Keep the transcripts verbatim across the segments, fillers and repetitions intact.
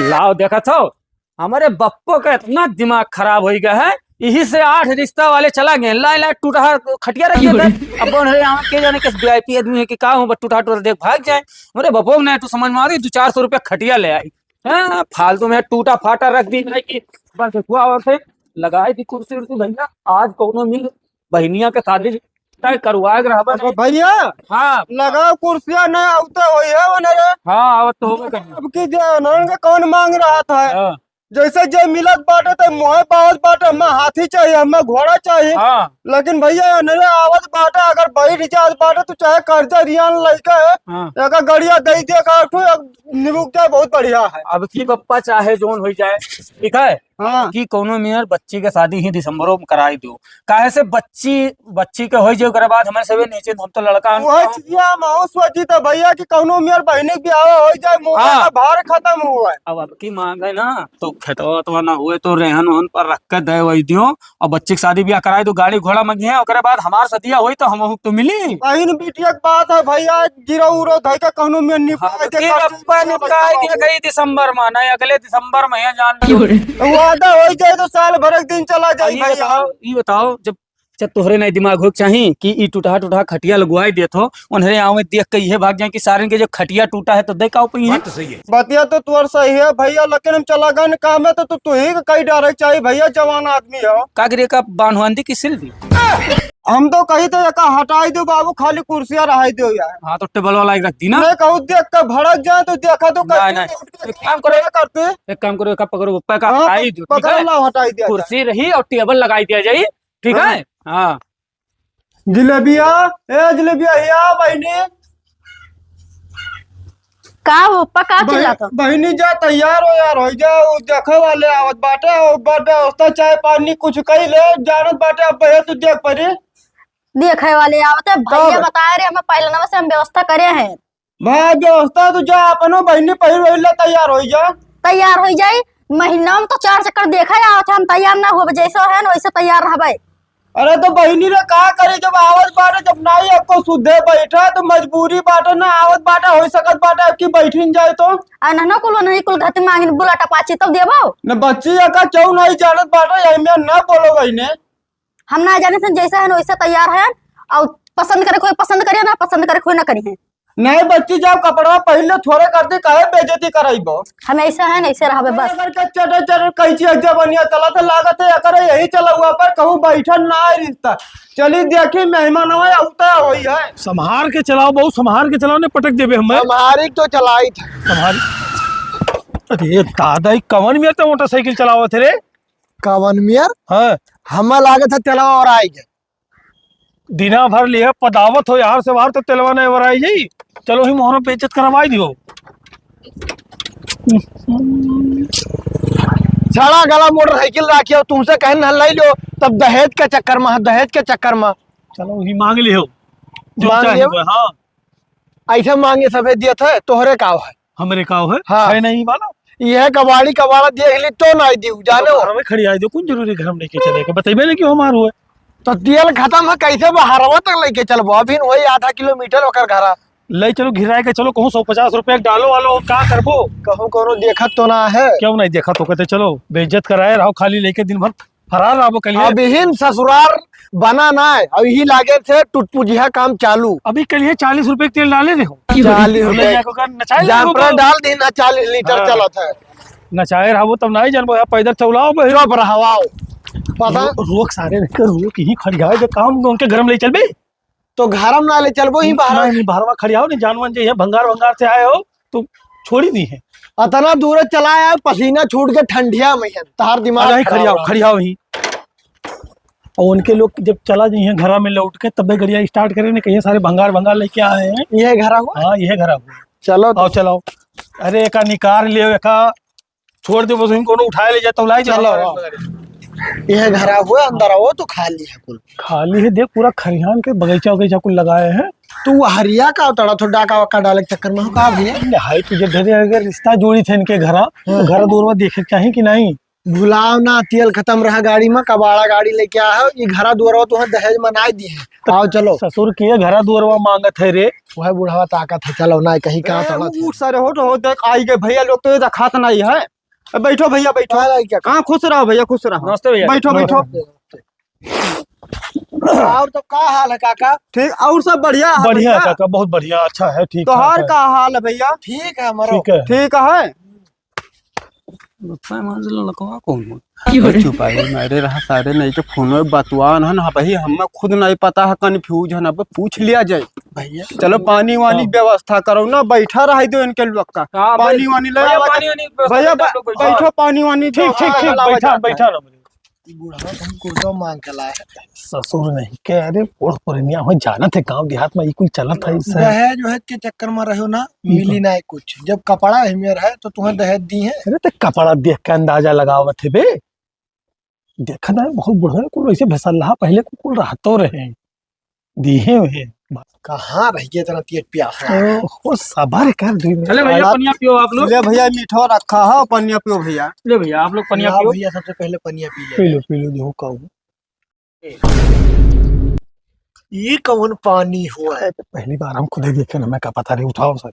लाओ, देखत हो, हमरे बप्पो का इतना दिमाग खराब होइ गया है, यही से आठ रिश्ता वाले चला गए। लाई लाई टूटहा खटिया रख देते। अब उन्हें यहाँ के जाने किस वीआईपी आदमी है कि का हूँ, बस टूटहा टूटहा देख भाग जाए। हमरे बप्पो ने तो समझ में आ रही, दो चार सौ रुपया खटिया ले आई। हाँ, फालतू में टूटा फाटा रख दी भाई की। बस हुआ और से लगाई दी कुर्सी उर्सी भैया। आज कौनो मिल बहनिया के शादी तय करवाए के रहबा अबे नहीं। भैया, हाँ। लगाओ कुर्सिया, नहीं आवते होई है वने रे। हाँ, आवत तो होबे करी। अब की जे अनहन के कौन मांग रहा था? हाँ। जैसे जे मिलत बाटे तो मुँहे पावत बाटे, हमें हाथी चाहिए, हमें घोड़ा चाहिए। हाँ। लेकिन भैया, अनहरे आवत बाटे, अगर बैठ जात बाटे तो चाहे कर्जा रियान लइके हाँ। एक गड़िया दे दे का, एक निबुक जाए, बहुत बढ़िया है। अब की बप्पा चाहे जोन हो जाए, ठीक है? हाँ। कि कौनो मेर बच्ची के शादी ही दिसंबरो में कराई दो, काहे से बच्ची, बच्ची के होई जे ओकरे बाद हमारे सबे नीचे, हम तो लड़का हन। वही चीजिया हम आऊ सोची त भैया कि कौनो मेर बहिनी के बियाह हो जाए, मुँह हाँ। का भार खत्म हुआ है। अब, अब की मांग है ना, तो खेतवा वेतवा ना हुए तो रेहन ओहन पर रख के दे वही दियो, और बच्ची के शादी बियाह कराई दो, गाड़ी घोड़ा मंगी है, ओकरे बाद हमार सदिया होई तो हम तो मिली। बहिन बिटिया के बात है भैया, गिरो उरो धइ के कौनो में निपटाए हाँ, दे, फिर कर अब्बा निपटाए दे। कई दिसंबर में, नहीं अगले दिसंबर में, ये जान लो। वादा हो जाए तो साल भर एक दिन चला जाए ये भैया। बताओ, ये बताओ, जब, जब तोहरे नहीं दिमाग हो चाही कि ई टूटहा टूटहा खटिया लगवाई देत हो, उन्हें आवे देख के ये भाग जाए कि सारन के जो खटिया टूटा है तो दे का पई है। बात तो सही है। बतिया तो तोर सही है भैया, लेकिन हम चला गए काम में तो तू, तू ही के कई डायरेक्ट चाहिए भैया, जवान आदमी हो। का गिरे का बान्हुआंदी की सिल दी। हम तो कही थे एका हटाई दो बाबू, खाली कुर्सिया रहाई दो यार। हाँ, तो टेबल वाला एक रख दी ना। नहीं कहूँ देख के भड़क जाए तो देखा तो नहीं, करते, नहीं। उठ के एक काम करो, खड़ा करते। एक काम करो, एका पकड़ो, पप्पा का हाँ, हटाई दो, ठीक पकड़ है? लाओ, हटाई दिया कुर्सी रही और टेबल लगाई दिया जाए, ठीक हाँ। है? हाँ। जिलेबिया, ए जिलेबिया, हिया बहिनी। का हो, पप्पा, का बहि-, चिल्लात हो? बहिनी जा तैयार हो यार, हो जा, उ देखे वाले आवत बाटे, उ बा व्यवस्था चाय पानी कुछ कई ले, जानत बाटे, अब भैया तू देख परी। देखे वाले आवत है, भैया का? बताए रहे, हम पहले नंबर से हम व्यवस्था करे हैं। भाई व्यवस्था तू जा, अपनो बहिनी पहिर वहिर ले तैयार हो जा। तैयार हो जाई, महीना में तो चार चक्कर देखे आवत है, हम तैयार ना होब, जैसे है ना वैसे तैयार रहबे। अरे तो बहिनी रे का करी, जब आवत बाटे, जब नाई एको सुधे बैठा तो मजबूरी बाटे ना, आवत बाटे, हो सकत बाटे अब की बैठिन जाए तो। आ नहनो कुल नहीं कुल घाटी मांगिन बुलाटा पाची तब देबो। न बच्ची का क्यों नहीं जानत बाटे, यही में ना बोलो बहिने। हम ना जाने से जैसे है ना वैसे तैयार है, और पसंद करे कोई पसंद करे ना, पसंद करे कोई ना करी है। नहीं बच्ची, जब कपड़ा पहन ले थोड़े करते काहे बेइज्जती कराइबो? हम ऐसा है ना, ऐसे रहबे बस। अगर के चटर चटर कैची एक जबनिया चलत है, लागत है एकरे यही चला हुआ पर कहूँ बैठन ना आए रिश्ता। चली देखी मेहमान आवे, उता होई है। संभार के चलाओ बहू, संभार के चलाओ, ने पटक देबे हमें। संभारी तो चलाई था। संभारी। अरे दादा, ई कवन में तो मोटरसाइकिल चलावत है रे? कवन मियर? हाँ। हमें लागत है तेलवा और आई गए। दिना भर लिहे पदावत हो यार से बाहर तो तेलवा नहीं वराई जाई। चलो ही मोहरो पे इज्जत करवाई दियो। छड़ा गला मोटरसाइकिल राखी हो, तुमसे कहन हल्लाई लो, तब दहेज के चक्कर में, दहेज के चक्कर में। चलो ही मांग लियो। जो मांग चाहे लियो। वो, हाँ। ऐसे मांगे सभे दियत है, तोहरे काव है? हमरे काव है? हाँ। है नहीं वाला। यह कबाड़ी कबाड़ा देख ली तो नहीं दियो, जाने हो? घर में खड़ी आई दो, कौन जरूरी घर में लेके चले के? बतइबे नहीं कि हमार हुए। तो तेल खत्म है, कैसे बहरवा तक लेके चलबो? अभी वही आधा किलोमीटर ओकर घरा। ले चलो घिराए के चलो, कहूँ सौ पचास रुपया डालो वालो, का करबो? कहूँ कोनो देखत तो ना है। क्यों नहीं देखत हो? कहते चलो, बेइज्जत कराए रहो, खाली लेके दिन भर फरार रहबो कलिए। अबहिन ससुरार बना ना है, अब यही लागे थे टुटपुजिया काम चालू। अभी कलिए चालीस रुपए के तेल डाले रहो। चालीस रुपए। ले जाको कर नचाए जाम लागो पर तो। डाल दी ना, चालीस लीटर हाँ। चलत है। नचाए रहबो तब नहीं जानबो, यार पैदल चौलाओ बे। चुप रहवाओ। पता रो-, रोक सारे रहकर रोक यहीं खड़ी है, जो काम उनके घर में ले चल बे। तो घर में ना ले चलबो ही बाहर। नहीं, नहीं, बाहरवा खड़ी आओ, नहीं जानवन जे है, भंगार भंगार से आए हो, तो छोड़ी दी है। अतना दूर चला आया, पसीना छूट के ठंडिया में है, तार दिमाग अरे, खड़ी खराब आओ, रहा। खड़ी आओ ही। और उनके लोग जब चला जाइए घरा में लौट के, तबे गड़िया स्टार्ट करें, नहीं कहिए सारे भंगार भंगार लेके आए हैं। ये घरा हुआ? हाँ, ये घरा हुआ। चलो तो। आओ, चलाओ। अरे, एका निकार लियो, एका छोड़ दे, बस इनको उठाए ले जाता हूँ, लाई चलो, चलो। आओ। ये घरा हुआ, अंदर आओ तो खाली है कुल। खाली है, देख पूरा खरिहान के बगीचा वगीचा कुल लगाए हैं। तो वो हरिया का उतरा तो डाका वाका डाले के चक्कर में हो का भैया? हाय तुझे ढेरे अगर रिश्ता जोड़ी थे इनके घरा, तो हाँ। घर दूर में देखे के चाही कि नहीं? भुलाओ ना, तेल खत्म रहा गाड़ी में, कबाड़ा गाड़ी लेके आया हो, ये घरा दुआरवा तुहें दहेज में ना दिए हैं। आओ चलो। ससुर के घरा दुआरवा मांगत है रे, वह बुढ़वा ताकत है, चलो ना कहीं का ए, तोड़ा थे। ऊ सारे हो तो हो, देख, आई गए भैया लोग, तो ये देखात नहीं है। ए, बैठो भैया, बैठो। आ, आई क्या? हाँ, खुश रहो भैया, खुश रहो। नमस्ते भैया। बैठो, बैठो। नमस्ते। और तो का हाल है काका? ठीक, और सब बढ़िया है बढ़िया है भैया। काका, बहुत बढ़िया, अच्छा है, ठीक तोहार ठाक है। का हाल है भैया? ठीक है हमारो। ठीक है। ठीक है। बप्पा मान लो लड़कवा कौन हो? की हो रे? चुप आए, मेरे रहा सारे नहीं तो फोन में बतवा ना, ना भाई, हमें खुद नहीं पता है, कंफ्यूज है ना, अब पूछ लिया जाए। भैया। चलो पानी वानी हाँ। व्यवस्था करो ना, बैठा रह दो इनके लोग का। हाँ, पानी भाई, वानी ले भैया, आवा। पानी वानी व्यवस्था भैया, कर लो, बै-, बैठो। बैठो, पानी वानी ठीक, ठीक, ठीक, लावा बैठा, जाता है। बैठा ना। ई बुढ़वा तो हमको दो मांग के लाए हैं। ससुर नहीं के, अरे बूढ़ पुरनिया हो, जानत है गांव देहात में ई कुल चलत है इससे। दहेज वहेज के चक्कर में रहो ना, ई मिली तो ना कुछ। जब कपड़ा ही मेर है तो तुम्हें दहेज दी है। अरे तो कपड़ा देख के अंदाजा लगावत है बे। देखा ना, बहुत बुढ़वा कुल वैसे भेसल रहा, पहले को कुल रहतो रहे। दिहे हुए। कहाँ रह गया इतना पेट प्यासा? ओहो, सबर कर, दो मिनट। चले भैया, पनिया पियो आप लोग। ले भैया, मीठो रखा है, पनिया पियो भैया। ले भैया, आप लोग पनिया लाओ पियो। भैया, सबसे पहले पनिया पी ले। पी लो, पी लो, देखो का हुआ। ये कौन पानी हुआ है? पहली बार हम खुद ही देखे ना, मैं का पता नहीं, उठाओ सर।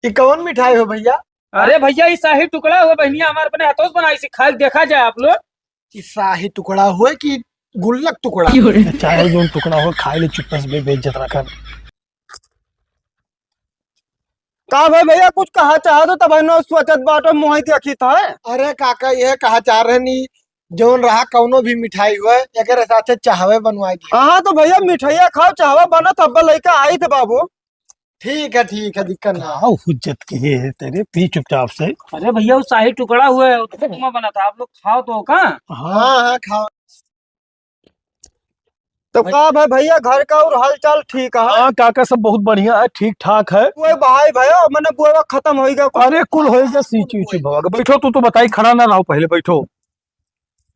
ई कौन मिठाई हो भैया? अरे भैया, ई शाही टुकड़ा हो बहनिया, हमारे अपने हाथों से बनाई, से खाए देखा जाए आप लोग। ई शाही टुकड़ा हो कि गुल्लक टुकड़ा? चाहे जोन टुकड़ा हो, खाए ले चुप्पे से, बे-, बेइज्जत रखन। का भाई भैया, कुछ कहा चाहत हो तब न सोचत बाटो, मुँह देखी था। अरे काका, ये कहा चाह रहे नी, जोन रहा कौनो भी मिठाई हो, एकरे साथे चाहवे बनवाई दी। हाँ, तो भैया मिठाइया खाओ, चाहवा बना, तब लइका आई थे बाबू। ठीक है, ठीक है, दिक्कत ना। का हुज्जत के है तेरे, पी चुपचाप से। अरे भैया, वो शाही टुकड़ा हुआ है, वो तो उपमा बना था, आप लोग खाओ तो का? हाँ, हाँ, खाओ। तो का भाई भैया, घर का और हालचाल ठीक है? हाँ काका, सब बहुत बढ़िया है, ठीक ठाक है। कोई भाई भैया, मने बुआ खत्म हो गया। अरे कुल हो गया, सी चीज चुप हो गया। बैठो, तू तो बताई, खड़ा ना रहो, पहले बैठो।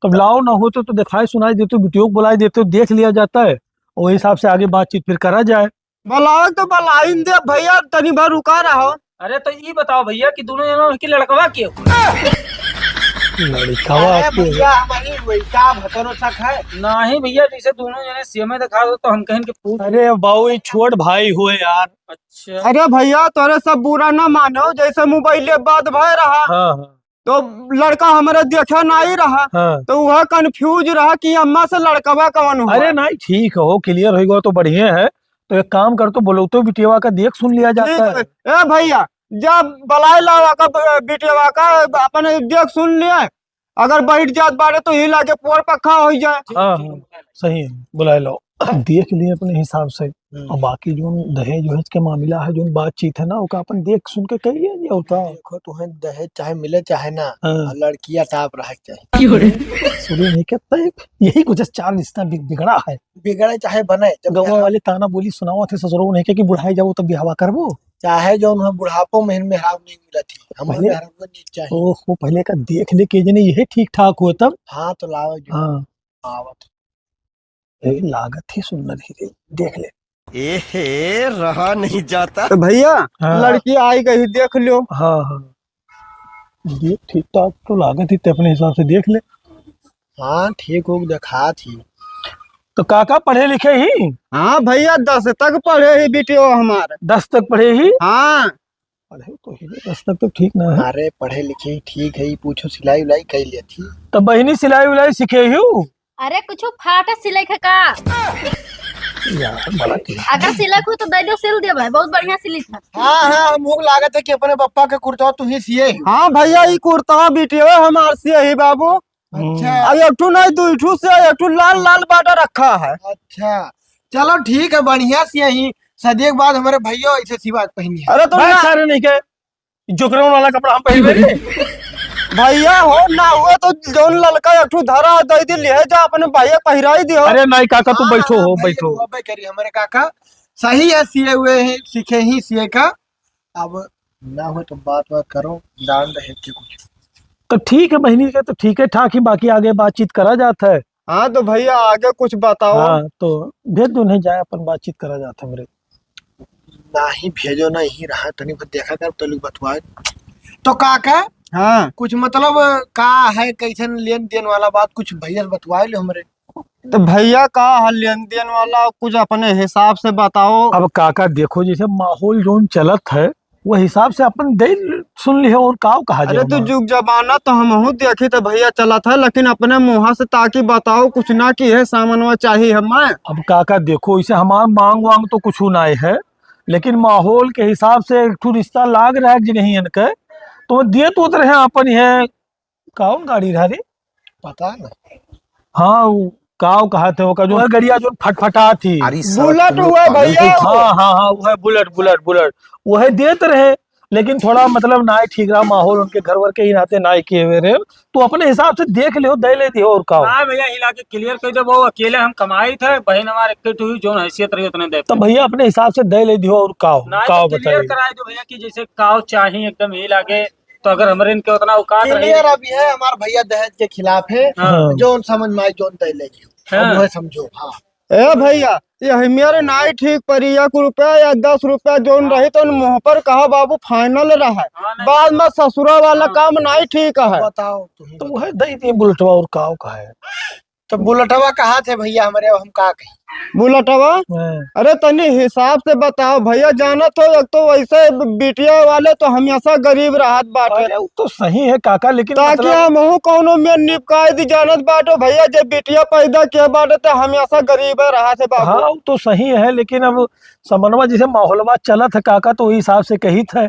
तब लाओ ना हो तो, तो दिखाई सुनाई देते हो, बिटियों को बुलाई देते हो, देख लिया जाता है, वही हिसाब से आगे बातचीत फिर करा जाए। बुलाओ तो बुलाइन दे भैया, तनी भर रुका रहो। अरे तो ई बताओ भैया कि दोनों जनों के लड़कवा के हो? लड़कवा अरे के हो? भैया, हम ही वही का भकरो शक है। नहीं भैया, जैसे दोनों जने सेमे दिखा दो तो हम कहें कि पूछ। अरे बाबू, ये छोट भाई हुए यार। अच्छा। अरे भैया, तोरे सब बुरा ना मानो, जैसे मोबाइल बात भय रहा। हाँ, हाँ। तो लड़का हमारे देखे नहीं रहा, हाँ। तो वह कंफ्यूज रहा कि अम्मा से लड़कवा कौन हुआ। अरे नहीं, ठीक हो, क्लियर हो गया तो बढ़िया है। तो एक काम कर, तो बोलो तो बिटिया का देख सुन लिया जाता है। ठीक है। ए भैया, जब बलाए लावा का ब-, बिटिया का अपन देख सुन लिया, अगर बैठ जात बारे तो ही लागे पोर पक्का हो जाए। हाँ, हाँ, सही है, बुलाए लो। देख लिए अपने हिसाब से। हम्म। और बाकी जोन दहेज वहेज के मामला है, जोन बातचीत है ना, ओका अपन देख सुन के कह लिया जाए, और का? देखो, तुम्हें दहेज चाहे मिले चाहे ना, हाँ। और लड़किया टाप रहे के चाहे। क्यों रे? सुनो नहीं कहता है, यही वजह से चार रिश्ता बि-, बिगड़ा है। बिगड़े चाहे बने, जब गाँव यहाँ वाले ताना बोली सुनावत है ससुरो नहीं के कि बुढ़ाई जाओ तब बिहावा करबो। चाहे जो उन्हें बुढ़ापो में मेहरारू नहीं मिला थी, हम पहले मेहरारू नहीं चाहे। ओहो, पहले का देख ले के जने यही ठीक ठाक हो तब। हाँ, तो लाओ जो हाँ। आवत। ए, लागत ही सुंदर ही रे, देख ले। एहे, रहा नहीं जाता। तो भैया, हाँ। लड़की आई गई, देख लो। हाँ, हाँ। देख, ठीक ठाक तो लागत ही, ते अपने हिसाब से देख ले। हाँ, ठीक हो, दिखा थी। तो काका पढ़े लिखे ही? हाँ भैया, दस तक पढ़े ही बिटियो हमार। दस तक पढ़े ही? हाँ। पढ़े तो ही, दस तक तो ठीक ना है। अरे, पढ़े लिखे ही ठीक है, ई पूछो सिलाई उलाई कई लेत ही। तो बहिनी सिलाई उलाई सीखे ही? अरे, कुछ फाटत सिलाई है का? यार, बड़ा ठीक। अगर सिलाई हो तो दे दो, सिल दे भाई, बहुत बढ़िया सिली था। हाँ, हाँ, हम लोग लागत है कि अपने पप्पा के कुर्ता तू ही सिए ही। हाँ भैया, ई कुर्ता बिटियो हमार सिए ही बाबू। अच्छा। हम्म। अब एक ठो नहीं, दो ठो से, एक ठो लाल लाल बॉर्डर रखा है। अच्छा, चलो ठीक है, बढ़िया से यही सदिये के बाद हमारे भैया ऐसे सिवा के पहनी है। अरे तो भाई ना। सारे नहीं के, जोकरौन वाला कपड़ा हम पहनबे रे। भैया हो ना हुए तो जौन ललका एक ठो धरा दे दे, ले जा अपने भैया पहिराई दियो। अरे नहीं काका, तू हाँ, बैठो हाँ, हो, भाई, बैठो। अबे करी हमारे काका, सही है, सिए हुए हैं, सीखे ही सिए का। अब ना हो तो बात बात करो, दान दहेज के कुछ। तो ठीक है, बहिनी के तो ठीक है ठाक ही, बाकी आगे बातचीत करा जात है। हाँ, तो भैया आगे कुछ बताओ। हाँ, तो भेज दो, नहीं जाए, अपन बातचीत करा जात है हमरे। ना ही भेजो, ना ही रहा, तनी भर देखा कर, तो लोग बतवाए। तो काका, हाँ। कुछ मतलब का है, कैसन लेन देन वाला बात, कुछ भैया से बतवाए लो हमरे। तो भैया, का है लेन देन वाला, कुछ अपने हिसाब से बताओ। अब काका देखो, जैसे माहौल जौन चलत है, वो हिसाब से अपन दे सुन लिहे, और काव कहा अरे, जाए तो हमार। जुग जमाना तो हमहू देखी तो भैया चलत है, लेकिन अपने मुँह से ताकि बताओ कुछ ना कि है सामानवा चाहिए हमें। अब काका देखो, इसे हमार मांग वांग तो कुछ ना है, लेकिन माहौल के हिसाब से एक ठो रिश्ता लाग रहा है एक जगह इनके, तो वो देत उत रहे अपन, ये कौन गाड़ी रहा रे? पता नहीं। हाँ, वो काव कहा थे, वो का जो है गड़िया जो फटफटा थी। अरे सर, बुलेट तुम हुआ पागल भैया। हो क्या? हाँ, हाँ, हाँ, वो है बुलेट, बुलेट, बुलेट, वो है देत रहे, लेकिन थोड़ा मतलब ना ही ठीक रहा माहौल, उनके घर वर के ही नाते ना ही किए हुए रहे, तो अपने हिसाब से देख लियो, दे ले दियो और काव। हाँ भैया, हिला के क्लियर कर दो, वो अकेले हम कमाई थे, बहन हमारे एक ठो हुई, जो हैसियत रही उतने दे। तो भैया अपने हिसाब से दे ले दियो और काव, ना, काव तो क्लियर बताइए। कराए दो भैया कि जैसे काव चाहिए एकदम हिला के, तो अगर हमरे इनके उतना औकात रही। क्लियर अभी है, हमार भैया दहेज के खिलाफ है, हाँ। हाँ। जौन समझ में आई, जौन दे ले लियो। हाँ। अब वह समझो, हाँ। ए भैया, ये हमारे नाई ठीक परी, एक रुपया या दस रुपया जौन रही तो मुँह पर कहा बाबू, फाइनल रहा। हाँ, नहीं। बाद में ससुरा वाला हाँ। काम नाई ठीक है। बताओ तुम। तो वह दे दिए बुलेटवा और काव का है। तो बुलेटवा कहा थे भैया हमारे, अब हम का कही? बुलेटवा? हाँ। अरे तनी हिसाब से बताओ भैया, जानत हो एक तो वैसे बिटिया वाले तो हमेशा गरीब रहत बाटे। अरे वो तो सही है काका, लेकिन ताकि मतलब हमहू कौनो में निपकाई दी, जानत बाटो भैया, जे बिटिया पैदा किया बाटे तो हमेशा गरीबे रहत है बाबू। हाँ, वो तो सही है, लेकिन अब समनवा जैसे माहौलवा चलत है काका, तो वही हिसाब से कही थे,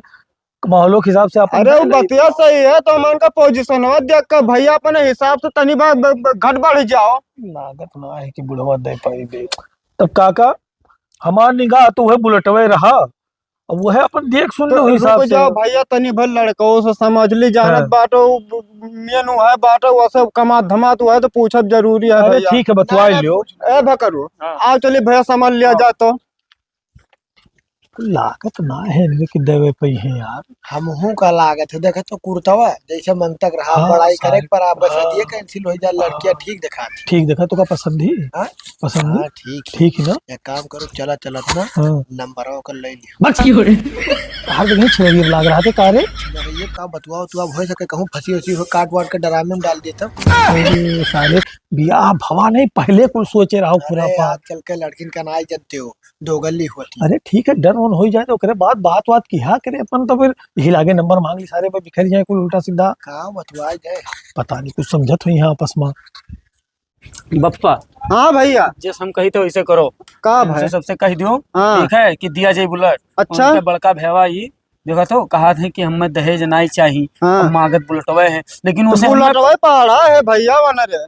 माहौलों के हिसाब से अपन अरे, वो नहीं बतिया सही है, तो हमन का पोजीशनवा देख के भैया अपने हिसाब से तनी बा-, ब-, ब-, घट बढ़ जाओ। लागत ना है कि बुढ़वा दे पाई दे। तब काका, हमार निगाह तो वह बुलेटवे रहा, अब वह अपन देख सुन तो लो हिसाब रुक से। जाओ भैया, तनी भर लड़कों से समझ ली, जानत हाँ। बाटो, ब-, मेन वह बाटो, वह सब कमात धमात हुआ है तो पूछब जरूरी है अरे भैया। ठीक है, बतवा लियो। ए भकरू, हाँ। आओ चलिए भैया, समझ लिया हाँ। जाए तो। लागत ना है इनके कि देवे पई है यार। हमहू का लागत है, देखे तो कुर्तवा जैसे मन तक रहा, हाँ, बड़ाई करे सारे। पर आप बस हाँ। ये कैंसिल हो जाए, लड़कियां हाँ। ठीक दिखाती। ठीक देखा तो का पसंद ही? हाँ? पसंद ही? हाँ, ठीक है। ठीक है ना? एक काम करो, चला चलत ना, हाँ। नंबरवा ओकर ले लियो। बस की हो रे? हर जगह छिड़ैया लाग रहा थे, का रे? छिड़ैया का बतुआ उतुआ हो सके, कहूँ फंसी उसी हो, काट वाट के डरामे में डाल देता। अरे सारे, बियाह भवा नहीं, पहले कुल सोचे रहो पूरा अरे, पार। आजकल के लड़किन का ना जानते हो, दोगली होती। अरे ठीक है, डन वन हो ही जाए तो ओकरे बाद बात बात किहा करे अपन, तो फिर यही लागे नंबर मांग ली सारे पे बिखर जाए कुल उल्टा सीधा। का बतुआ जाए? पता नहीं कुछ समझत हो यहाँ आपस में। बप्पा। हाँ भैया। जैसे हम कही थे वैसे करो। का उनसे भाई? सबसे कह दियो, हाँ। ठीक है, कि दिया जाए बुलेट। अच्छा। उनके बड़का भेवा ई देखा तो कहा थे कि हमें दहेज नाई चाही, हाँ। हम मांगत बुलेटवे है, लेकिन तो उसे हमें बुलेटवे पहाड़ा है भैया, वना रे।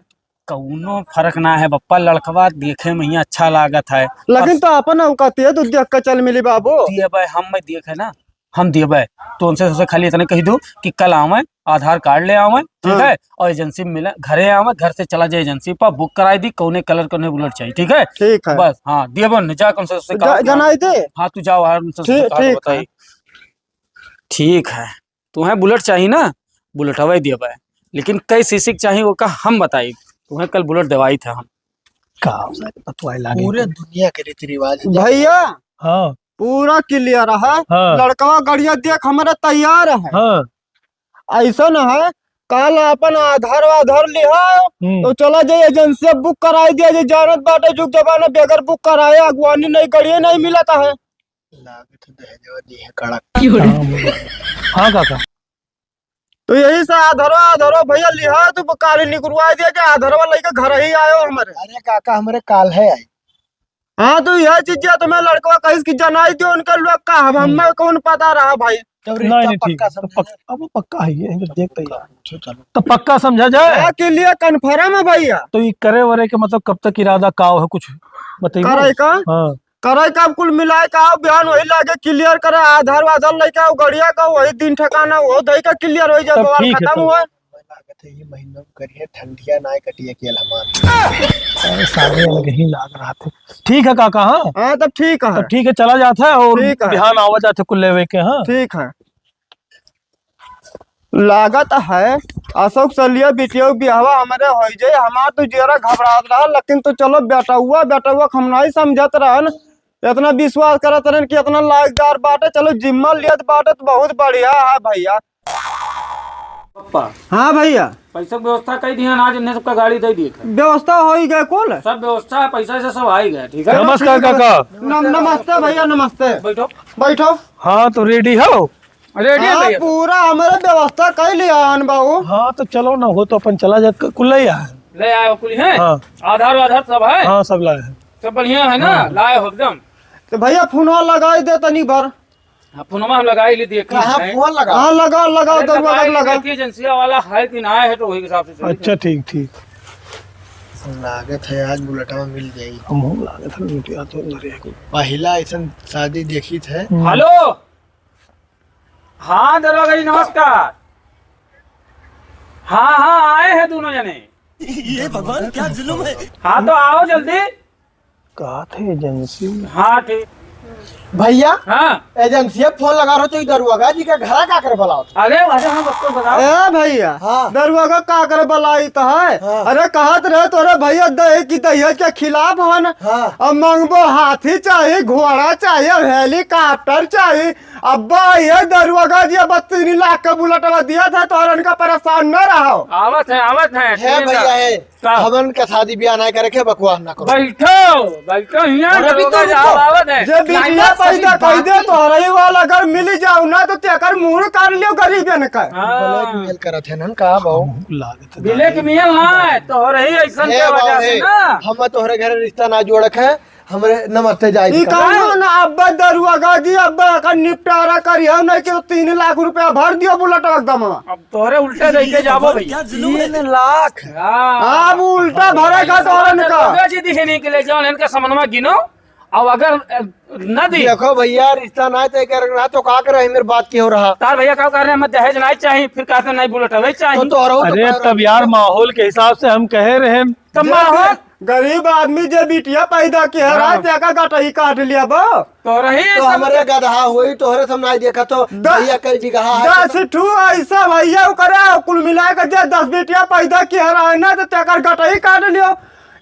कौनो फर्क ना है बप्पा, लड़कवा देखे में ही अच्छा लागत है। लेकिन और तो अपन औकात है, तू देख के चल मिली बाबू। दिए भाई, हम मैं देखे ना, हम देबे। तो उनसे सबसे खाली इतने कह दो कि कल आवे, आधार कार्ड ले आवे, ठीक हाँ। है, और एजेंसी में मिले, घरे आवे, घर से चला जाए एजेंसी पर, बुक कराई दी, कौने कलर कौने बुलेट चाहिए, ठीक है? ठीक है। बस, हाँ, देबे न, जा उनसे सबसे जा, कहा, जनाई दे। हाँ, तू जाओ, यार, उनसे सबसे ठीक, कहा तो ठीक बताई। है। ठीक है, तुम्हें बुलेट चाहिए ना, बुलेटवा देबे, लेकिन कई सीसी के चाहिए, वो का हम बताई, तुम्हें कल बुलेट देवाई था हम। का सारे पतवाई लागे। पूरे दुनिया के रीति रिवाज है। भैया, हाँ। पूरा क्लियर है। हाँ। लड़कवा गड़िया देख हमारा तैयार है। हाँ। ऐसा न है, कल अपन आधार वाधार लिहा, हम्म। तो चला जाए एजेंसी बुक कराई दिया, जे जानत बाटे जुग जमाना बगैर बुक कराए अगवानी नहीं, गड़िया नहीं मिलता है। लागत है दहेजवा दी है कड़क। हाँ, बोलो। हाँ, काका। तो यही से आधरवा, आधरवा भैया लिहा, तू काली निकरवा दिया जे आधरवा लइके घर ही आयो हमरे। अरे काका, हमरे काल है आई। हाँ, तो यह चीज जे तुम्हें लड़कवा कहिस कि जनाई दियो उनका लोग का, हम, हम्म। हमें कौन पता रहा भाई। तब नहीं, रिश्ता नहीं, ठीक पक्का है। तो समझे पक-, ना? अब वो पक्का है, ये देख तो यार। अच्छा, चलो। तो पक्का समझा जाए? हाँ, के लिए कन्फर्म है भैया। तो ये करे वरे के मतलब कब तक इरादा का है, कुछ बताइए। करे का? हाँ। करे का, अब कुल मिलाए का, बिहान वही लागे क्लियर करे, आधार वाधार लेके आओ, गड़िया का वही दिन ठिकाना, वो दही का क्लियर हो जाए, तब बवाल ठीक है, खत्म तब। हुआ। लागत है ये महीना में करिए, ठंडिया ना कटिए केल हमार। अरे सारे अलग ही लाग रहा थे। ठीक है काका, हाँ? हाँ, तब ठीक है। तब ठीक है, चला जाता है और ठीक है। बिहान आवा जाते कुल लेवे के, हाँ? ठीक है। लागत है अशोक सलिया बिटिया बियाहवा हमरे होइ जाए, हमार तो जियरा घबरात रहा, लेकिन तो चलो बेटौआ, बेटौआ के हम नहीं समझत रहन, इतना विश्वास करत रहन कि इतना लायकदार बाटे, चलो जिम्मा लियत बाटे तो बहुत बढ़िया है भैया। पप्पा। हाँ भैया। पैसा के व्यवस्था कइ दिया ना, आज इन्हें सबका गाड़ी दइ दिए थे। व्यवस्था होइ गए कुल? सब व्यवस्था है, पैसा से सब आइ गए, ठीक है? नमस्कार काका। नम-, नमस्ते भैया, नमस्ते। बैठो। बैठो। हाँ, तो ready हो? Ready है हाँ, भैया। पूरा हमरे व्यवस्था कइ लिया हन बाबू। हाँ, तो चलो ना, हो तो अपन चला जात क-, कुल ले आए। ले आए हो कुल, हैं? हाँ। आधार वाधार सब है? हाँ, सब लाए हैं। सब बढ़िया है ना? हाँ। लाए हो एकदम। तो भैया, फोनवा लगाइ दे तनी बार। हाँ, फोनवा हम लगाइ ली, देखी कहाँ है। फोन लगा? हाँ, लगा, लगा, अरे, दरुआ लगाइ ली, लगा। देखी एजेंसिया वाला है कि ना है, तो वही हिसाब से चली। अच्छा, ठीक, ठीक। लागत है आज बुलेटवा मिल जाई। हमहू लागत है, मिटिया तो अंदर है। पहिला ऐसन शादी देखी थे। हम्म। हेलो। हाँ, दरोगा जी, नमस्कार। हाँ, हाँ, आए हैं दोनों जने। ये भगवान, क्या जुल्म है। हाँ, तो आओ जल्दी। कहा थे एजेंसी? हाँ, ठीक। भैया, हाँ। एजेंसी फोन लगा रहो तो ई दरुआ जी के घरा का करे बुलाओ? अरे, अरे, हम उसको बताओ। ए भैया, हाँ। दरुआ का करे बुलाई तो है? हाँ। अरे, कहत रहे तोरे भैया दहेज की दहेज के खिलाफ हन। हाँ। अब मंगबो हाथी चाही, घोड़ा चाही, अब helicopter चाही। अब्बा, ये दरुआ जी, अब तीन लाख का बुलेटवा दिया था, तो इनका परेशान न रहो। आवत है, आवत है, हे तीन भैया, लाख। हे, का? हमन का शादी ब्याह नहीं करे के, बकवास ना करो। बैठो, बैठो, हियाँ अरे, दरोगा रुको, जी, रुको। आवत है। जे बिटिया पैदा कर दे, तो हरई वाला घर मिली जाओ ना, तो तेकर मुंह काट लियो गरीबन का। हाँ। Blackmail करत है ना, का बाबू? Blackmail ना है, तो हो रही ऐसन हे के वजह बाबू, से हे, ना। हम तोहरे घर रिश्ता ना जोड़क है, हमरे नमस्ते जाए ई दी। कौनो ना अब्बा दरुआ जी, अब्बा का निपटारा करियो, नहीं कि तीन लाख रुपया भर दियो बुलेट एकदम। अब तोहरे उल्टे दे के जाबो भैया। तीन लाख? हाँ। अब उल्टा भरे का तोरन का। दरोगा जी दिहे नहीं के ले जाओ, इनका समनमा गिनो। अब अगर, अ, न दी। देखो भैया, रिश्ता ना तय कर रहा तो का करे, मेरे बात की हो रहा। तार भैया का कर रहे हैं, मैं दहेज नहीं चाहिए, फिर कहते नहीं बुलेट हवे चाहिए। तो तोहरो तो अरे, तब यार, माहौल के हिसाब से हम कहे रहे। तब माहौल गरीब आदमी जे बिटिया पैदा किहे रहा, हाँ। तेका गटई काट लिया बा। तो रही तो सब हमरे गदहा होई, तोहरे सब नाई देखा तो द-, भैया कई बिगहा है। दस ठू ऐसा भैया ओकरे, कुल मिला के जे दस बिटिया पैदा किहे रहा है ना, तो तेकर गटई काट लियो।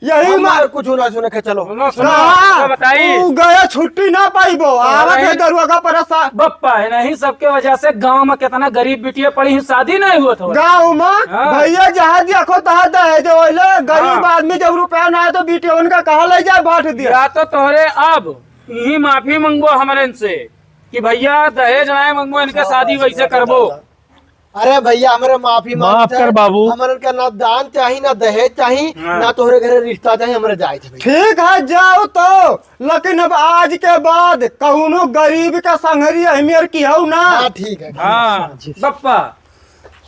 यही हम मा- यार कुछ ना सुने के चलो। सुनो, सुनो, हाँ, तो बताई। उ गया छुट्टी ना पाइबो, तो आवत रही है दरुआ का परसा। बप्पा है नहीं, सबके वजह से गांव में कितना गरीब बिटिया पड़ी हैं, शादी नहीं हुआ था। गांव में हाँ। भैया जहाँ देखो तहाँ दहेज होइले, गरीब हाँ। आदमी जब रुपया ना है तो बिटिया उनका कहाँ ले जाए बांट दिया। या तो तोहरे अब यही माफी मंगबो हमरन से कि भैया दहेज ना मंगबो, इनके शादी वैसे करबो। अरे भैया हमरे माफी माफ मांगते कर हैं। बाबू। हमरन का ना दान चाही, ना दहेज चाही, हाँ। ना तोहरे घरे रिश्ता चाही, हमरे जाए थे भैया। ठीक है जाओ तो, लेकिन अब आज के बाद कौनो गरीब का संगरी अहमियर की हो ना। हाँ ठीक है। हाँ, बप्पा,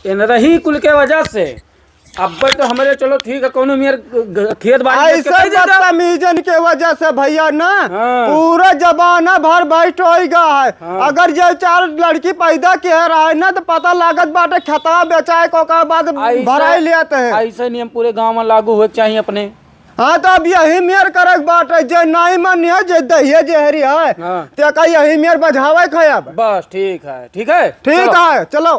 इन रही कुल के वजह से अब तो हमरे, चलो ठीक है, कौनो मेर ग-, खेत बाड़ी ऐसे देख के दे दे। बदतमीजन के वजह से भैया ना, हाँ। पूरा जमाना भर बैठ होई गा है। हाँ। अगर जे चार लड़की पैदा किहे रहे ना, तो पता लागत बाटे खेतवा बेचाए को का बाद ऐसे, भराई लेते हैं। ऐसे नियम पूरे गांव में लागू होए के चाहिए अपने। हाँ, तो अब यही मेर करे के बाटे, जे नाई मानी है, जे दहिए जहरी है, हाँ। ते का यही मेर बजावे के है अब। बस ठीक है, ठीक है, ठीक चलो। है, चलो।